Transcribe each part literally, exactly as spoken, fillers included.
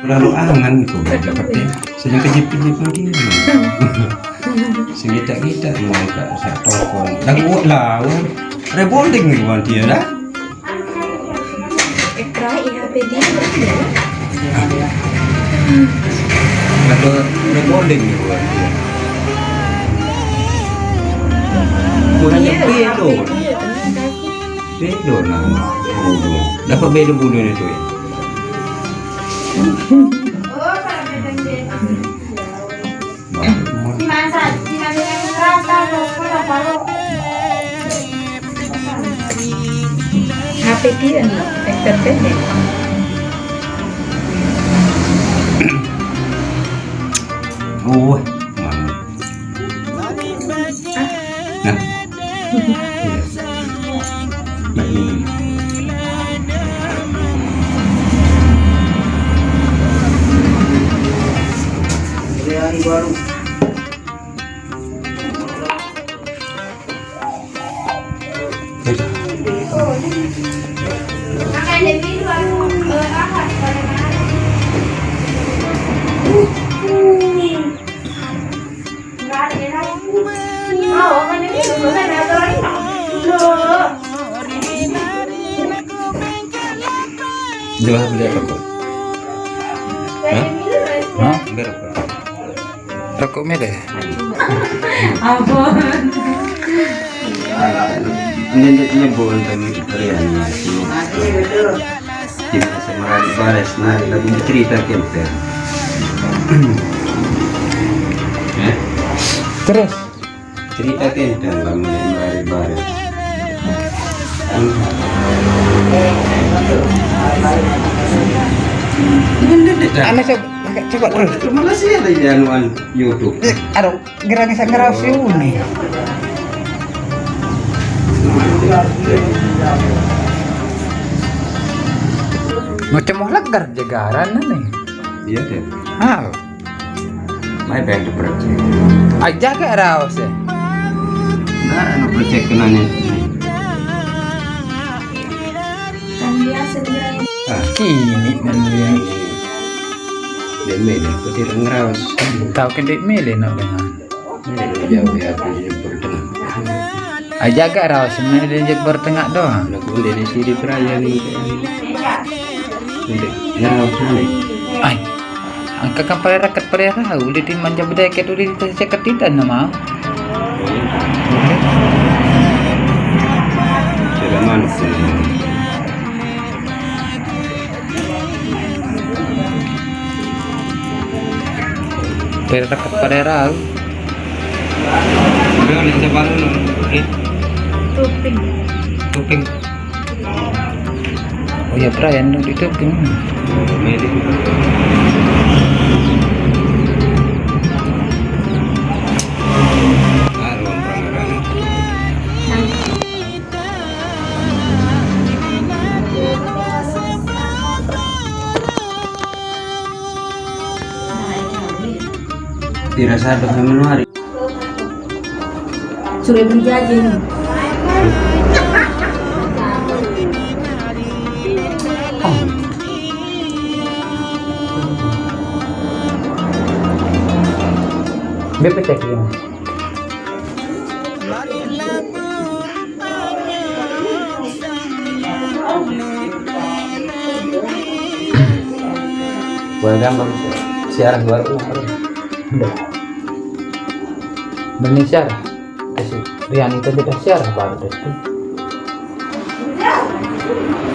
Lalu angan ko belajar pete. Sejak kejepit-jepit dia. Segitak-gitak mau tak sak tongkol. Lagu lawan. Rebonding ni buat dia dah. Ekra iha pedi. Lalu rebonding ni buat dia. Kurang lebih tu. Belo nama bulu. Dapat belo bulu ni tu. Apa dia ni? Ektor pendek. Oh, mana? Nah. Iya. Nah, ini. Ini hari baru. Jauh beli rokok. Hah? Hah? Beli rokok. Rokok merah. Ampun. Ini nyebut tentang kalian. Kita sama baris, nah, kita punya cerita kenter. Eh? Terus? Cerita kenter lah, mulai baris. Ini dah. Anu, coba, coba terus. Mana sih ada di anuan YouTube? Eh, aduh. Gerang sa ngerau si Uni. Macam mau legar jegaran ni. Iya deh. Hal. Mai bang tu project. Aja ke rau se. Nah, anu project kena ni. Kan dia sendiri. Ah. Kini kan dia. Dia milih, aku tidak ngerau. Tahu kan dia milih nak dengan. Aja gak rawas ini dia jek bertengah doang. Nak bunda ni sini perayaan ni. Bunda, ya rawas mana? Ai, angka kan pada rakat pada rau, udah di manja bedeket, udah di ceket tidak nama. Sudah mana sih? Pada rakat pada rau. Udah, ni saya baru ni. Eh, Tuping. Tuping. Oh ya, Brian tu di Tuping. Medi. Ah, ruang perang-perang. Tidak sadar sama hari. Sudah beli jajan. B P T K. Boleh gambar siarah baru. Udah. Indonesia. Kasi Rian itu kita siarah baru itu.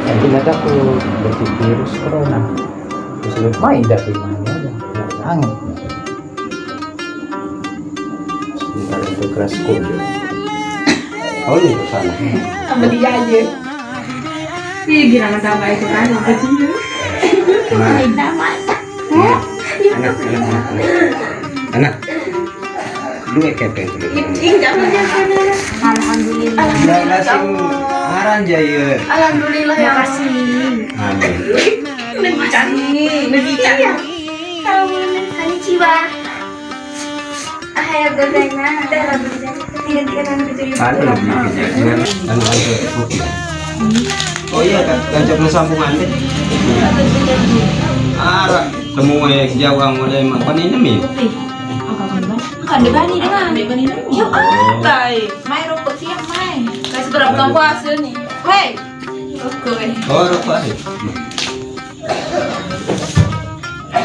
Yang kita tahu berarti virus corona. Terus lebih main dari mana ya? Sangat. Sementara itu keras kode. Oh, ini ke sana. Sama dia aja. Iya, gila, tambah itu kan, apa sih? Nah. Main damai. Nah. Anak, anak, anak, anak. Anak. Dua kepeng. Ih, jangan, jangan, jangan. Alhamdulillah. Alhamdulillah, kamu. Aran jaya. Alhamdulillah, ya. Makasih. Amin. Lebih cantik, lebih cantik. Iya. Kalau boleh, konnichiwa. Ohayo gozaimasu. Tidak, tidak, tidak, tidak. Ada lebih kejadian, anu, anu, kopi. Oh iya, kan, kan, sambungan deh. Arah. Temu eh jawang oleh mak pani nemi. Ih, apa kan bani? Kan ada bani dengan. Ada bani dengan. Ya, ah, tai. Mai rokok siap, mai. Kasih berapa tahun puasa ni? Hei. Rokok eh. Oh, rokok eh.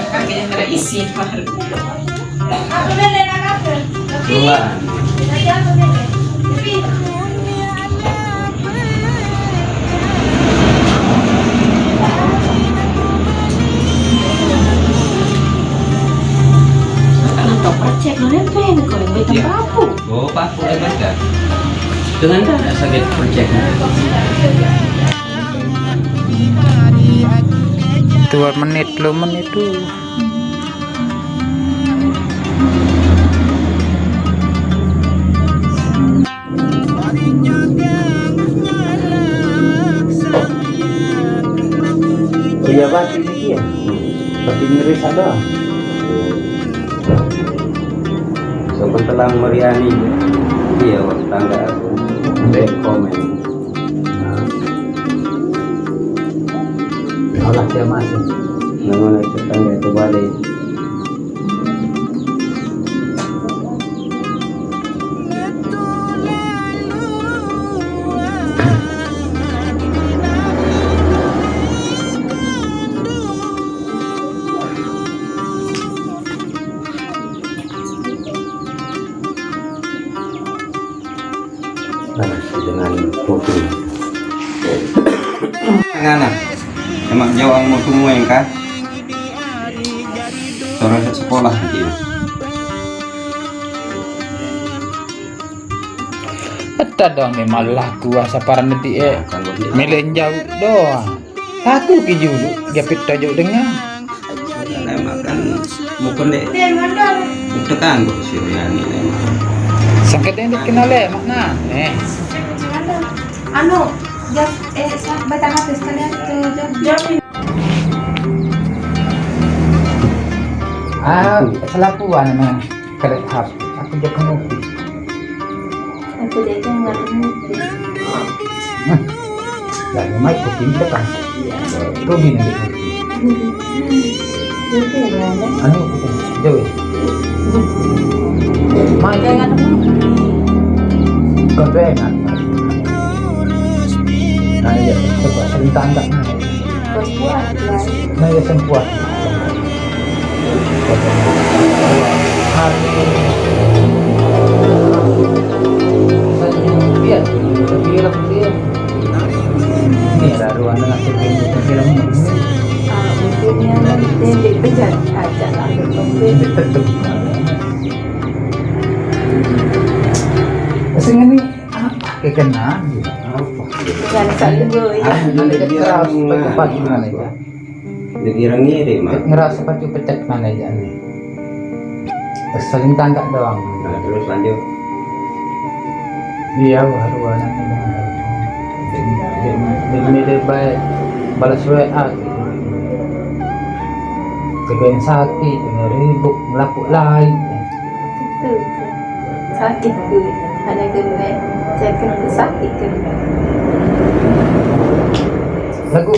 Kami yang kena isi mahal. Dua. Kalau tak percek, mana pen kau yang baik apa? Oh, Pak, boleh baca. Dengan tak ada sakit percek. Dua menit, dua menit tu. Iya, Pak, ini dia. Tapi ngeri sadar. Sobat telang meriani. Iya, wak tangga aku. Baik komen. Nah. Olah dia masuk. Nama nak tetangga itu balik. Nah, dengan kopi. Ngana. Emak jawang mau semua yang kah? Orang sekolah dia. Peta dong ni malah kuasa para nedi eh. Milih jauh doang. Aku ki julu japit tojo dengan. Makan mukun dek. Tekan bu Suryani. Sangkat yang dikenal eh makna. Eh. Anu, jap, eh, sa-, batang atas kalian tu, jap. Ah, selapuan mah. Kada hap, aku jaga ngopi. Aku jaga nggak ngopi. Lah, mai kopi ni datang. Iya. Rugi nanti kopi. Rugi ya, Bang? Anu, jauh ya? Mai. Jangan ngopi. Kopi enak. Nah, iya, coba sering tangkap. Nah, iya, sempuat. Ini ada ruang dengan film ini. Ah, mungkin ya, nanti dia bejar aja lah. Ini tetep. Sing ini apa? Kekenaan gitu. Apa? Jangan saling dulu ya. Nanti keras pagi-pagi mana ya? Dikira ngiri, Mak. Ngerasa pacu pecek mana aja nih. Saling tangkap doang. Nah, terus lanjut. Iya, baru anak ini. Dia, dia, dia, dia baik balas W A gitu. Tegain sakit, kena ribut, ngelapuk lain. Betul. Sakit tu. Hanya kena cakap tu sakit tu. Lagu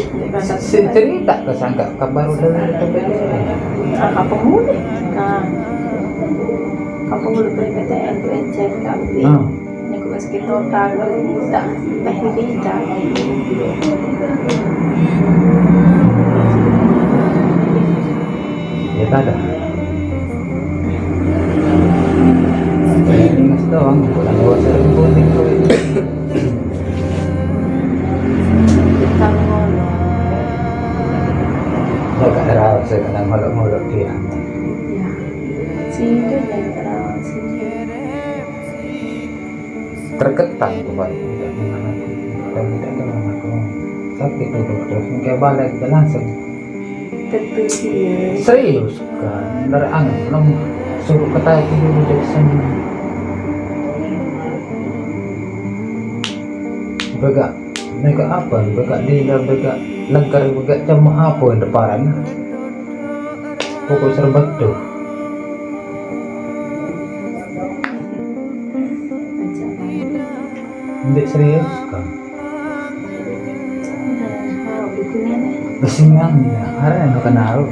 sin cerita ke sangka kabar udah. Ah, kampung mulu. Ah. Kampung mulu peribatan tu cakap. Hmm. Ni aku masuk ke total tu tak teh beda. Ya tak ada. Ini mas doang, bukan dua seribu. Saya tak tahu, saya kadang ngolok-ngolok dia. Ya. Sini tu dia tak tahu, sini. Terketan tu baru tidak dengan aku. Dan tidak dengan aku. Sakit tu terus. Mungkin balik kita langsung. Tentu dia. Serius kan? Dari angin belum suruh ketahui dulu dari sini. Begak, begak apa? Begak dila, begak lengkar, begak cemah apa yang deparan? Pokok serba tu. Ndeq serius kan? Besingan ya, araq eno kenal.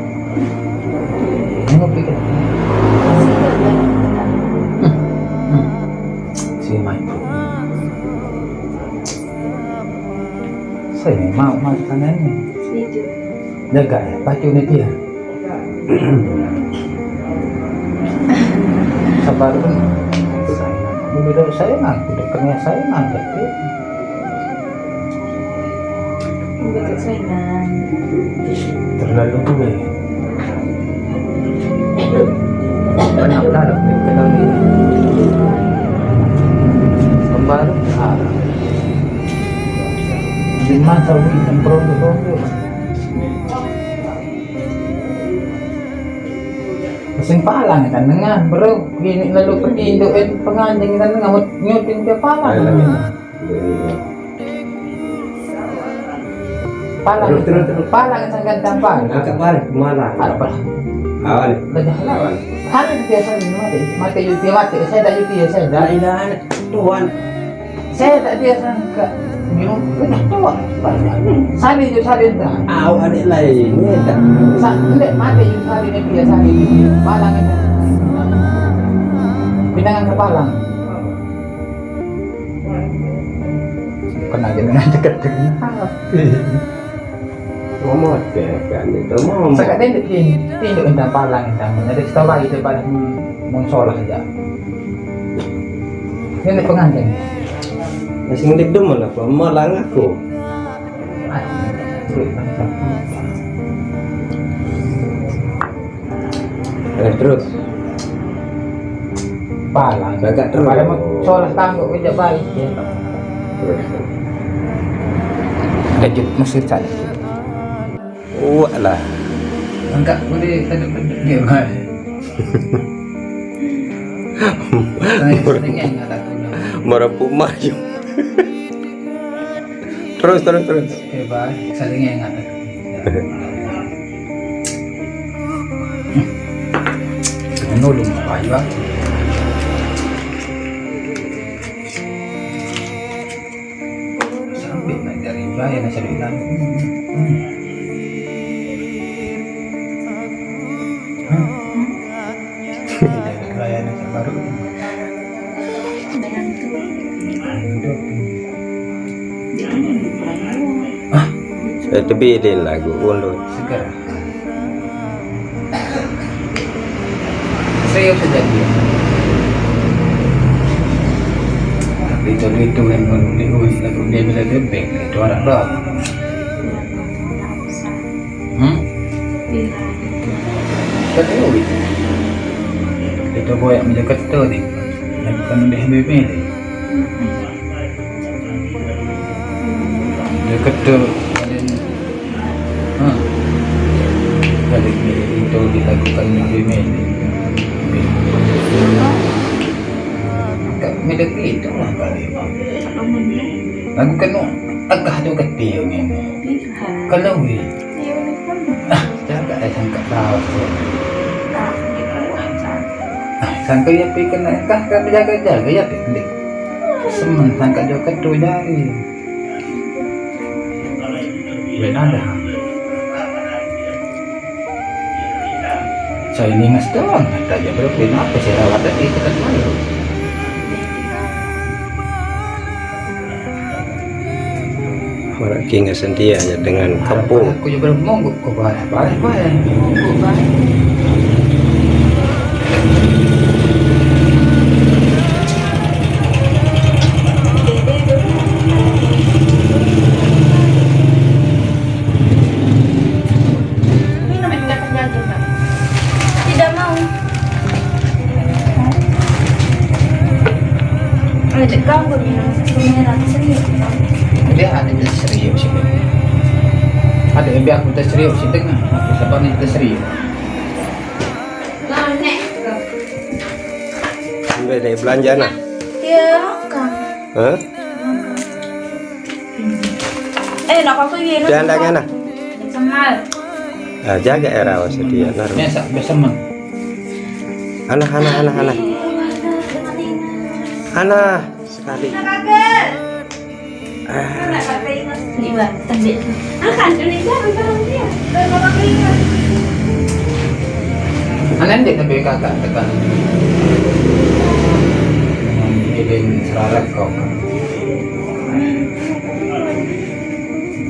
Jaga ya, pacu ni dia. Sabar kan. Udah saya ngantuk, udah kena saya ngantuk ya. Betul saya ngantuk. Terlalu tua ya. Pernah lah, kalau ni. Kembali. Ah. Di mana tahu ini produk-produk. Mesin palang kan nengah, bro. Gini lalu petindu, eh, penganjing kan nengah, nyuting dia palang. Ayo. Palang. Terus, terus, terus. Palang sangat gampang. Angkat balik, kemana? Apa? Awan. Dah jalan. Awan. Hari biasa ni mati, mati yuti, mati. Saya dah yuti ya, saya dah. Lain, lain. Tuan. Saya tak dia sangka. Dia udah tua. Sali je sali dah. Awak adik lain ni tak. Sa, ndak mati je sali ni dia sali ni. Palang ni. Pinangan ke palang. Kena je dengan dekat dengan. Promote kan itu mau. Saka dia ndak tin, tin ndak tentang palang tentang. Ada kita bagi daripada mengsolah saja. Ini pengantin. Masih ngedik dulu mana apa? Malang aku. Terus, terus. Palang. Agak terus. Pada mau solah tangguh kerja baik ya. Terus. Kejut masih cari. Wah lah. Angkat boleh tadi dia baik. Saya sering ingat aku. Merepuk maju. Terus, terus, terus. Oke, baik. Sering ingat aku. Anu, lu mau aja. Sampai nak cari bayar nak cari lalu. Hah? Cari bayar nak cari baru. Dengan tu. Anu tu. Dia kan yang diperlukan. Ah, itu bilin lagu ulun. Segar. Serius saja dia. Tapi itu, itu yang menurut dia, lagu dia bila dia back, itu orang doang. Hmm? Kata Uwi. Itu boyak menjaga tu ni. Lagu kan lebih habis ni. Dia kata, ha. Kali ni itu dilakukan lebih ni. Tak milih itu lah kali. Lagu kan agak tu kecil ni. Kalau ni. Ah, jangan tak ada sangka tahu. Ah, sangka ya pi kena kah, kah jaga-jaga ya pi. Semen sangka juga tu jari. Weh, nada. Saya ini ngas doang, kata aja, bro. Kenapa saya rawat tadi itu kan malu. Orang king sentia aja dengan kepung. Aku juga belum monggok ke barah, barah, barah. Monggok, barah. Tidak mau. Ada kamu yang merah serius. Dia ada yang serius sih. Ada yang biar aku tak serius sih, dengar. Aku sabar ni tak serius. Nah, next. Sampai dari belanja nah. Dia makan. Hah? Eh, nak apa ye? Jangan, jangan, nah. Cemal. Ah, jaga ya rawas dia, nah. Biasa, biasa mah. Anah, anah, anah, anah. Anah, sekali. Ah. Aneh deh tapi kakak tekan. Dengan ilin serarat kau.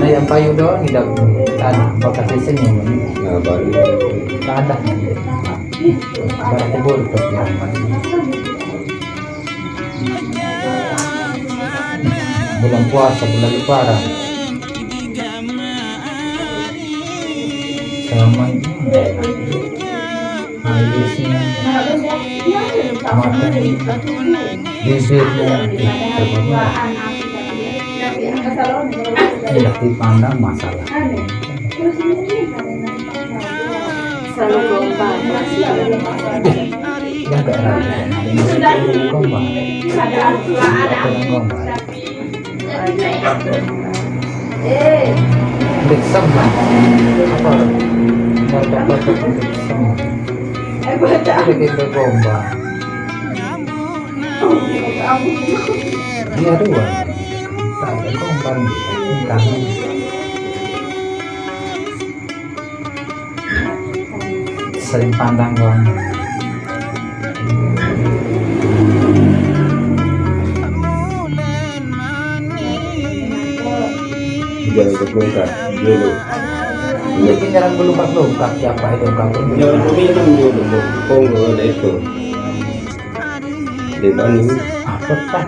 Mana yang payu doang tidak ada, apa kasih senyum. Nah, baru. Tak ada. Berarti buruk. Bulan puasa, bulan lebaran. Sama ini. Alisnya, matanya, bibirnya, ih, terbawa. Indah dipandang masalah. Selalu kompak. Ih, ya agak ragu. Kompak. Kompak. Beksem. Apa? Baca-baca beksem. Ada kita gombal. Dia dua. Tak ada gombal. Entah. Sering pandang doang. Jangan terbuka dulu. Ini kenyarang belum pas lengkap siapa itu kampung. Jangan minum dulu, Bung. Konggo ada itu. Di Bani. Apa tak?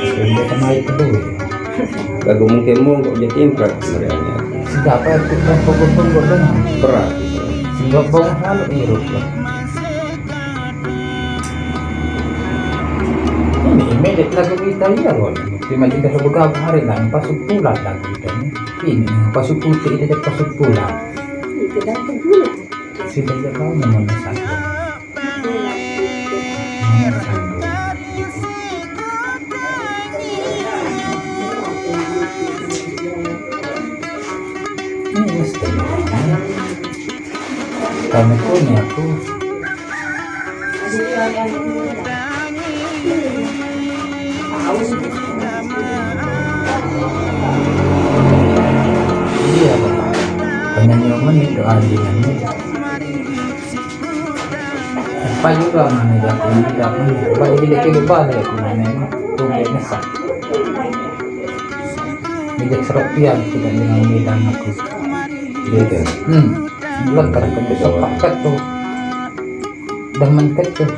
Sehingga kena itu dulu. Lagu mungkin mau kok jadi imprak sebenarnya. Siapa itu kan pokok-pokok dengan Berat. Sehingga bau selalu hirup lah. Ini medek lagu kita iya, Ron. Terima juga lagu gabah hari lah, pas pulang lagu kita ni. Ini pas putih, kita pas pulang. Itu dah kebulan. Sudah tak tahu nama satu. Ini mesti. Kami punya aku. Iya, Pak. Penyanyi mana itu adingannya? Payu doang anu jaku, jaku. Paling gede-gede balik aku nanya ini. Tuh, biar nyesek. Bijak seropian kita dengan medan aku. Gitu. Hmm. Leker ke besok paket tuh. Demen ke tuh.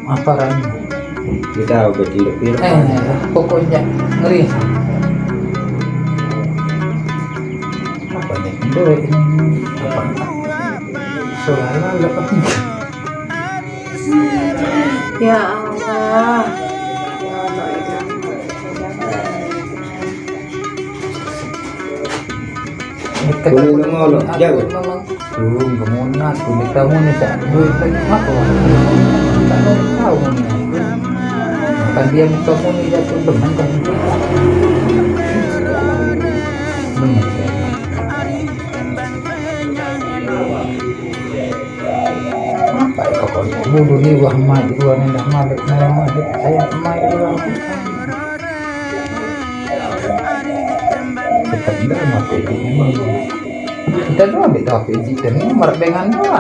Apa ran? Kita udah tidur-tidur. Eh, pokoknya ngeri. Apa nih? Duit ini apa? Suara lepas. Ya Allah. Boleh lu ngolok, jauh. Tuh, kemudian aku di kamu nih, Cak. Duit lagi apa? Tahu ni. Kan dia muka pun dia tu demen kan. Demen dia. Apa ya kau? Bulu ni wah mai dua ni dah malik, mai dua. Saya mai dua. Kita dah mau pergi ni. Kita dah ambil tahu pergi kita ni, marah dengan dua.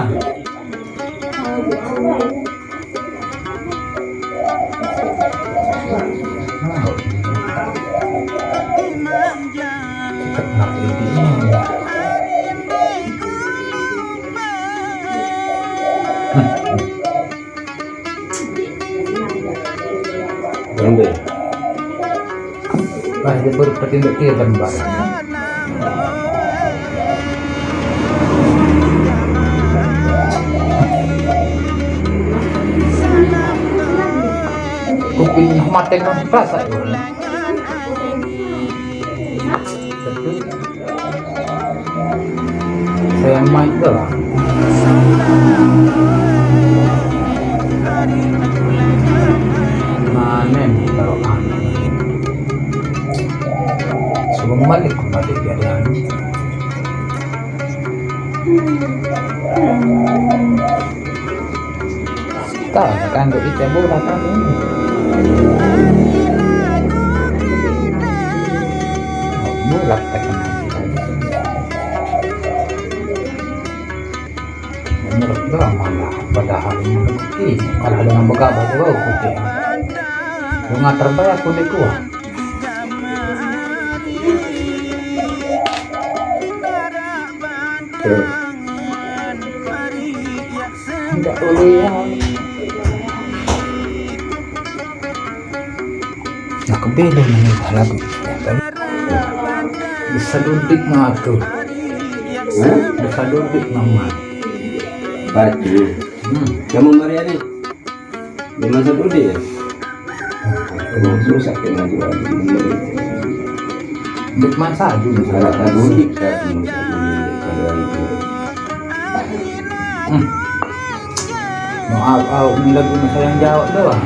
Ambil. Wah, dia baru pakai untuk dia dan barang. Kuping mati kan rasa. Betul. Saya main tu lah. Mana ni kalau anu? Suruh malik, malik dia dia. Tahu kan, duk ite bola kan ini. Bola tekan. Menurut gua malah, padahal menurut ini, kalau ada yang begabah juga putih. Lu ngatar bayar pun dia kuat. Tuh. Enggak boleh ya. Nak kebelum ni dah lagu. Bisa dudik ngatur. Hah? Bisa dudik nama. Baju. Hmm. Kamu Mariani? Di masa dulu dia. Susah kena jual. Dek masa dulu. Salah tak mudik dah semua. Hmm. Mau au au ni lagu masa yang jawab doang.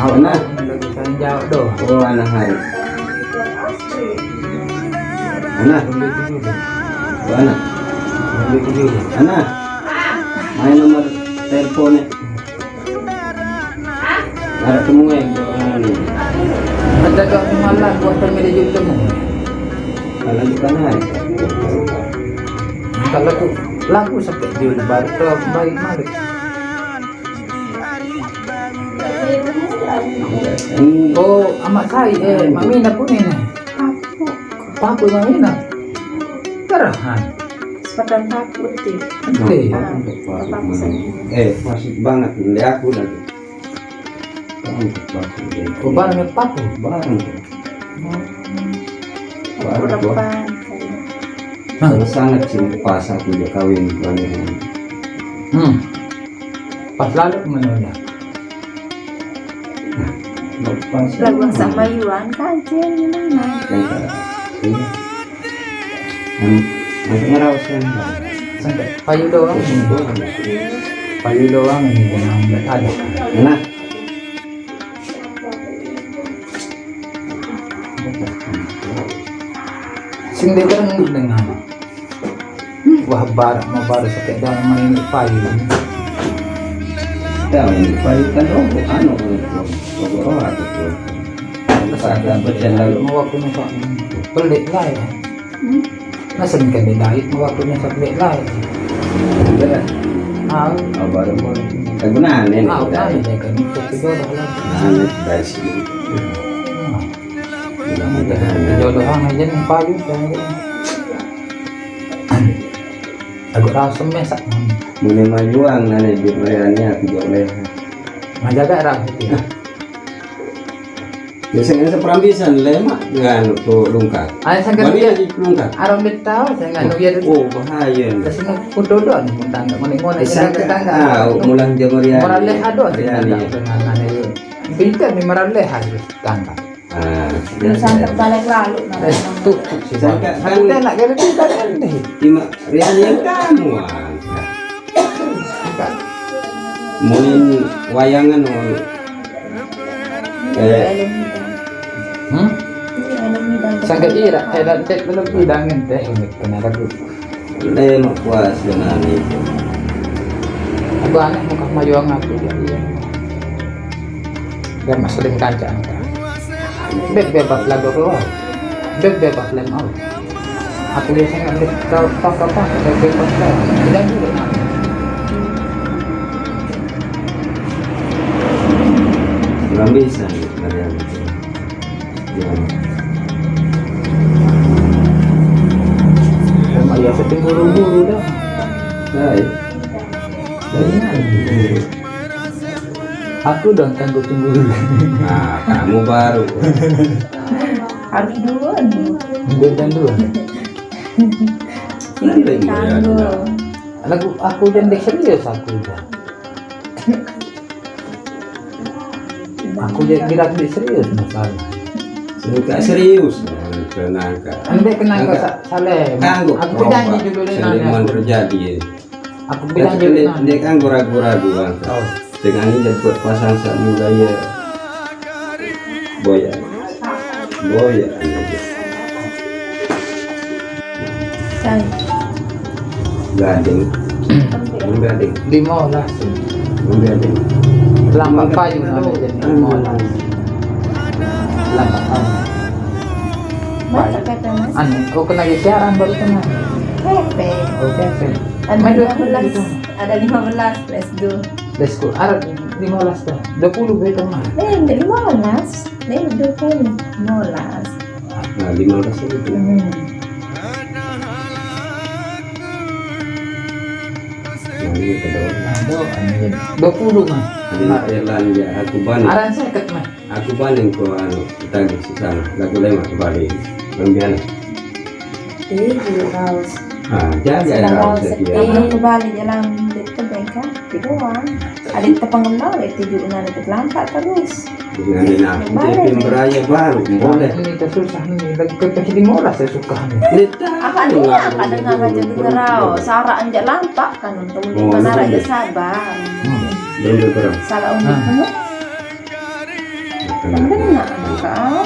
Au au ni lagu masa yang jawab doang. Oh, anak hari. Anak. Anak. Anak. Main nomor teleponnya. Ada temu yang orang ni. Ada kau malah buat kami dia temu. Kalau bukan hari. Kalau aku lagu sampai dia baru tu baik malik. Hmm. Oh, amat saya eh, mami nak kuning ni. Apa? Apa mami nak? Terahan. Sepatan takut tu. Eh. Eh, masih banget ni aku lagi. Kamu takut deh. Oh, barang apa? Barang. Barang apa? Depan. Hah? Kalau sangat sih pas aku dia kawin banyak. Hmm. Pas lalu menanya. Nah, lepas. Lagu sama Yuan saja ni mana? Yang tak. Iya. Yang, yang ngerawat kan. Sampai payu doang. Payu doang ni dengan ada. Nah. Sing dia kan dengan. Wah, barak mau baru sakit dalam main payu. Dah main payu kan, oh, anu, oh, oh, oh, oh, oh. Ada baca lalu. Mau waktu ni, Pak. Pelik lah ya. Hmm? Masa ni kan dia lain, mau waktu ni pelik lah ya. Betul lah. Ah. Oh, baru mau. Kegunaan ni. Ah, udah ni kan. Itu jodoh lah. Nah, ni dari sini. Ah. Jodohan aja ni payu kan. Aku rasa mesak. Boleh majuang nanti di Mariani aku jauh leh. Ngajaga rak itu. Biasanya seperambisan lemak dengan tu lungkat. Ai sangka. Balik dia lagi lungkat. Arang dia tahu saya nganu dia tu. Oh, bahaya ni. Terus nak kudodo ni tangga, mana-mana. Sangka tangga. Ah, mulang jam Mariani. Maraleh ada Mariani. Tangga dengan anu. Beda ni maraleh ada tangga. Ah, sangka balik lalu. Eh, tu, tu, si sangka kan. Aku dah nak kena tu kan ni. Cuma Rian yang kamu, ah. Bukan. Main wayangan, oh. Eh. Hmm? Sangka ira, eh, dan cek belum hidangan teh, ini kena lagu. Lem puas dengan itu. Aku aneh muka majuang aku ya, iya. Dan mas sering kancang. Beb bebas lagu keluar. Beb bebas lem out. Aku biasanya beb tau tau tau tau beb bebas lem. Tidak juga. Belum bisa nih, Mariam. Ya. Sama ya, sering buru-buru dah. Baik. Baik. Aku dong, kan gue tunggu dulu. Nah, kamu baru. Harus duluan. Gue dan duluan. Nanti gue ya, Tangguh. Lagu aku dan dek serius aku udah. Aku jadi gerak dek serius masalah. Suka serius, tenang, Kak. Ande kenal Kak Sa-, Saleh. Tangguh. Aku bilang aja dulu deh, Sandi nanya. Terjadi. Aku bilang jadi nang. Dia kan ragu-ragu kan. Oh. Dengan ini dia buat pasang sak muda ya. Boya. Boya. Sang. Gading. Gading. Lima belas. Gading. Lambat payu namanya jadi lima belas. Lambat payu. Baca kata, Mas. Anu, kau kena siaran baru kena. Kepe. Oh, kepe. Ada lima belas, ada lima belas, let's go. Let's go. Ada lima belas dah. Dua puluh betul mah. Eh, ada lima belas. Eh, dua puluh. Lima belas. Nah, lima belas itu. Hmm. Nah, ini kedua. Nah, dua, ini dua puluh mah. Ini Thailand ya, aku balik. Aran seket mah. Aku balik ke anu, kita di sana. Lagu lama kembali. Lembian. Iya, Raus. Ah, jaga Raus. Iya. Kembali jalan itu bengkel, di doang. Ada yang terpengenal ya, tujuh enam itu lampak terus. Dengan dia nak, dia pun beraya baru, boleh. Ini kita susah nih, lagi kita jadi moras ya suka nih. Apa nih, apa dengar aja dengar Raus. Sarak anjak lampak kan, untuk di mana raja sabar. Hmm. Belum bergerak. Salah undang penuh. Benar, Kak.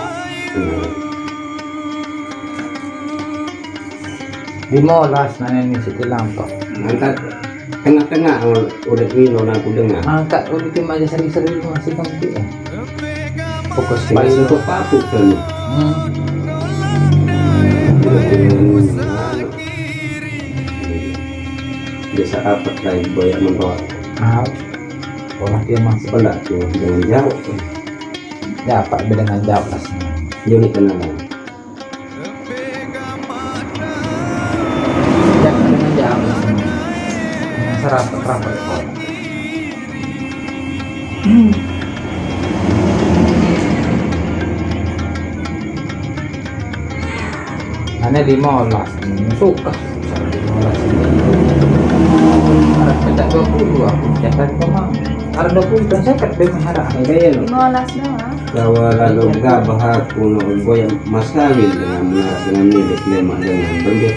Lima belas nanya ni situ lampak. Angkat tengah-tengah, oh, udah ni nona aku dengar. Angkat udah tim aja seri-seri masih kempit. Fokus. Tinggal paling untuk papu kan. Hmm. Biasa rapat lagi banyak mendoa. Ah. Orang dia masih. Sebelah tu dengan jauh. Ya, Pak, dengan jauh lah. Unit kenalan. Ya, dengan jauh lah. Serapat-rapat. Hanya lima belas. Hmm, suka. Lima belas. Ada pencak dua puluh aku. Jangan kemang. Ada dua puluh dan saya kat bem harap. Lima belas doang. Kawa lalu gabah aku no boy mas kawin dengan, dengan milik lemak dengan bende.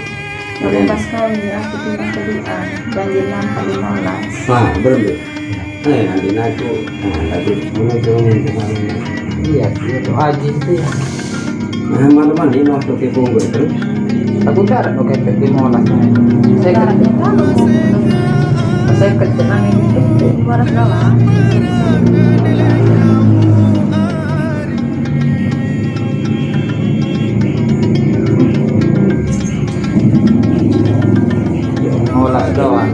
Ada mas kawin aku cuma kedua. Ganjil nampak lima belas. Nah, bende. Eh, nanti aku, nah, nanti mana tuh nih, iya, iya, tuh, Haji itu ya. Nah, malam ini waktu ke Bogor terus. Aku cara no kepet di monas. Saya kan, saya kan tenang ini. Monas doang. Monas doang.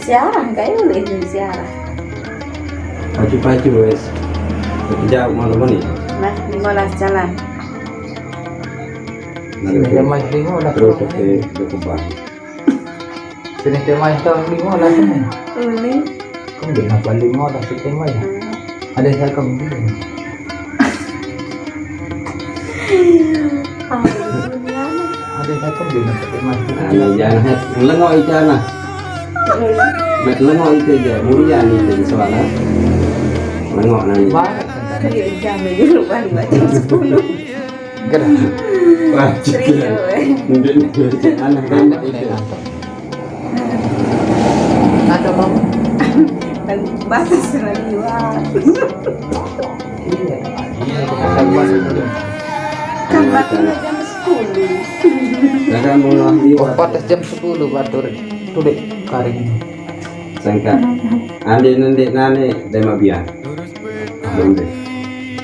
Siarah, kayak boleh itu siarah. Pacu-pacu, wes. Tapi jauh malam ni. Nah, lima belas jalan. Nanti lima belas, lima belas. Terus ke, ke Kupang. Sini tema yang tahun lima belas ni. Boleh. Kau kenapa lima belas tema ya? Hmm. Ada saya kau. Anu, jangan, lengok itu, nah. Mek lengok itu aja, mulia ni itu soalnya. Lengok nanya. Iya, jam ini lupa nih, jam sepuluh. Gerah. Wah, serius, eh. Anak-anak itu. Kacau kamu. Bahasa Seragiwa. Iya. Kan baru jam sepuluh. Kadang mau lagi. Oh, patas jam sepuluh batur. Tulik karing. Sangka. Andi nanti nane dema biar. Nanti.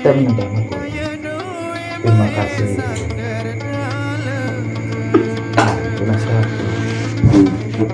Terima kasih. Terima kasih.